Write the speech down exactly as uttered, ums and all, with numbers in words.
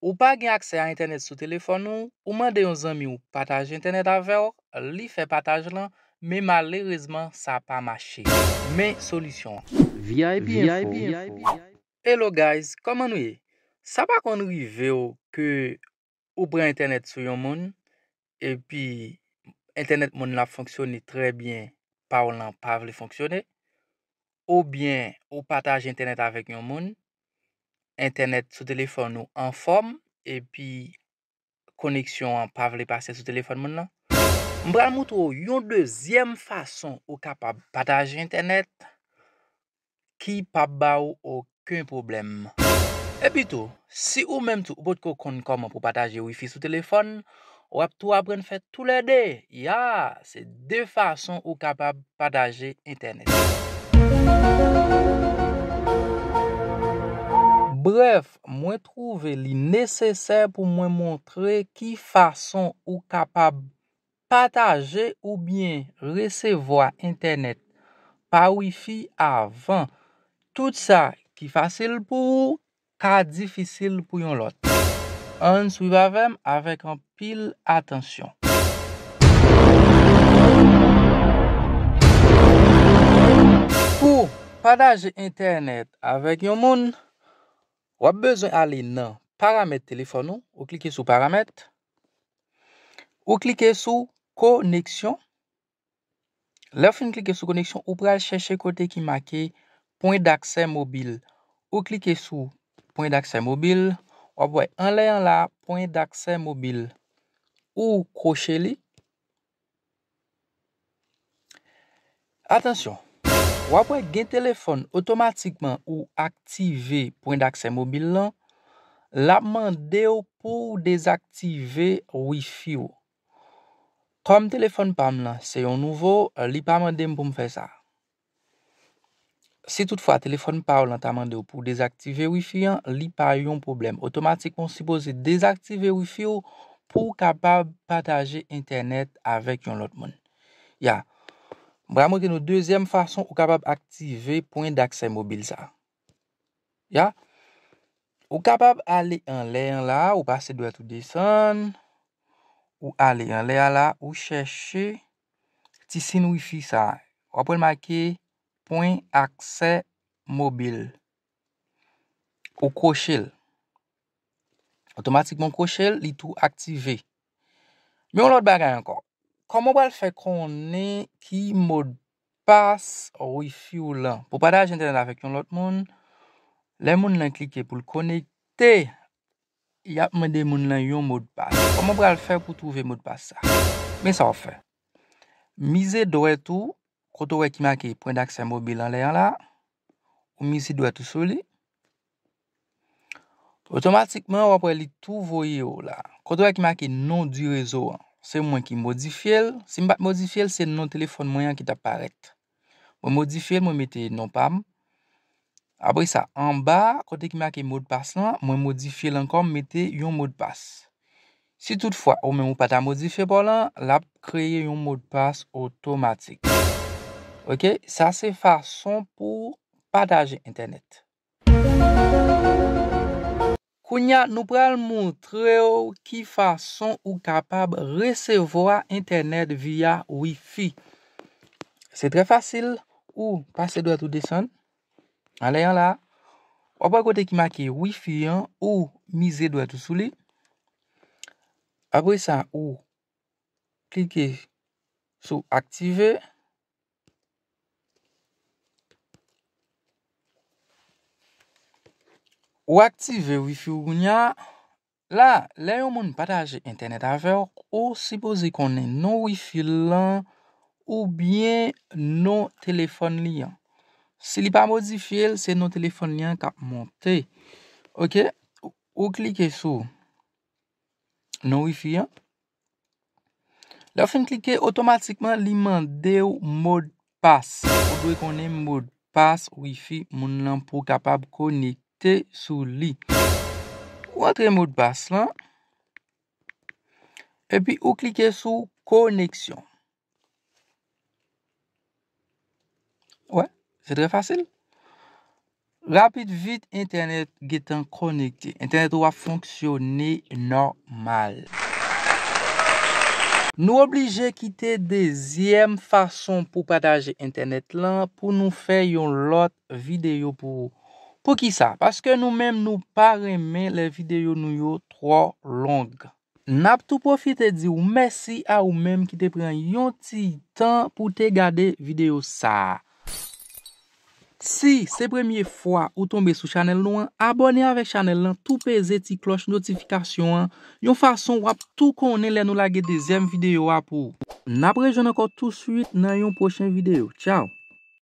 Ou pa gen aksè a entènèt sou telefòn ou, ou mande yon zanmi w pataje entènèt avè w, li fè pataj lan, men malerezman sa pa mache. Men solisyon an. V I P Info. Hello guys, kòman nou ye? Sa pa konn rive w ke ou pran entènèt sou yon moun, epi entènèt moun nan ap fonksyone trè byen, pa w lan pa vle fonksyone, oubyen ou pataje entènèt avèk yon moun, entènèt sou telefòn ou anfòm, epi koneksyon an pa vle pase sou telefòn moun nan? M pral moutre w yon dezyèm fason ou kapab pataje entènèt ki p ap ba w okenn pwoblèm. Epi tou, si ou menm tou ou potko konn kòman pou pataje wifi sou telefòn, w ap tou aprann fè toulède. Ya, se de fason ou kapab pataje entènèt. Brèf, mwen twouve li nesesè pou mwen montre ki fason ou kapab pataje oubyen resevwa entènèt pa wifi avan. Tout sa ki fasil pou ou ka difisil pou yon lòt. Ann swiv avè m avèk anpil atansyon. Pou pataje entènèt avèk yon moun, w ap bezwen ale nan paramèt telefòn ou, ou klike sou paramèt, ou klike sou koneksyon. Lè w fin klike sou koneksyon, ou pral chèche kote ki make pwen daksè mobil. Ou klike sou pwen daksè mobil, w ap wè anlè an la, pwen daksè mobil. Ou kwoche li. Atansyon, w ap wè gen telefòn otomatikman ou aktive pwen daksè mobil lan, l ap mande w pou w dezaktive wifi w. Kòm telefòn pa m lan se yon nouvo, li pa mande m pou m fè sa. Si toutfwa telefòn pa w lan ta mande w pou w dezaktive wifi an, li pa yon pwoblèm. Otomatikman, w sipoze dezaktive wifi w pou w kapab pataje entènèt avèk yon lòt moun. Ya. M pral montre nou dezyèm fason ou kapab aktive pwen daksè mobil sa. Ya. Ou kapab ale anlè an la, ou pase dwèt ou desann, ou ale anlè a la, ou chèche ti siy wifi sa. W ap wè l make pwen aksè mobil. Ou kwoche l. Otomatikman w kwoche l, li tou aktive. Men yon lòt bagay ankò. Kòman w pral fè konnen ki modpas wifi w lan? Pou pataje entènèt avèk yon lòt moun, lè moun nan klike pou l konekte, y ap mande moun nan yon modpas. Kòman w pral fè pou w twouve modpas sa? Men sa w ap fè. Mize dwèt ou, kote w wè ki make pwen daksè mobil anlè an la, ou mize dwèt ou sou li. Otomatikman, w ap wè li tou voye w la. Kote w wè ki make non di rezo an. Se mwen ki modifye l. Si m pa t modifye l, se non telefòn mwen an ki t ap parèt. Mwen modifye l, mwen mete non pa m. Apre sa, anba, kote ki make modpas lan, mwen modifye l ankò, m mete yon modpas. Si toutfwa ou menm ou pa ta modifye pa w lan, l ap kreye yon modpas otomatik. Oke, sa se fason pou pataje entènèt. Kounye a, nou pral montre w ki fason ou kapab resevwa entènèt via wifi. Se trè fasil, ou pase dwèt ou desann, anlè an la, w ap wè kote ki make wifi an, ou mize dwèt ou sou li. Apre sa, ou klike sou aktive. Ou aktive wifi w kounye a. La, lè yon moun pataje entènèt avè w, ou sipoze konnen non wifi l lan oubyen non telefòn li an. Si li pa modifye l, se non telefòn li an k ap monte. Oke, ou klike sou non wifi an. Lè w fin klike, otomatikman li mande w modpas. Ou dwe konnen modpas wifi moun nan pou w kapab konekte sou li. Ou antre modpas lan, epi ou klike sou koneksyon. Wè, se trè fasil. Rapid vit, entènèt gentan konekte. Entènèt ou ap fonksyone nòmal. Nou oblije kite dezyèm fason pou pataje entènèt lan pou nou fè yon lòt videyo pou ou. Poukisa? Paske nou menm nou pa renmen lè videyo nou yo twò long. N ap tou pwofite di w mèsi a ou menm ki te pran yon ti tan pou te gade videyo sa a. Si se premye fwa ou tonbe sou chanèl nou an, abòne avèk chanèl lan, tou peze ti klòch notifikasyon an, yon fason w ap tou konnen lè nou lage dezyèm videyo a pou ou. N ap rejwenn ankò touswit nan yon pwochen videyo. Tchaw!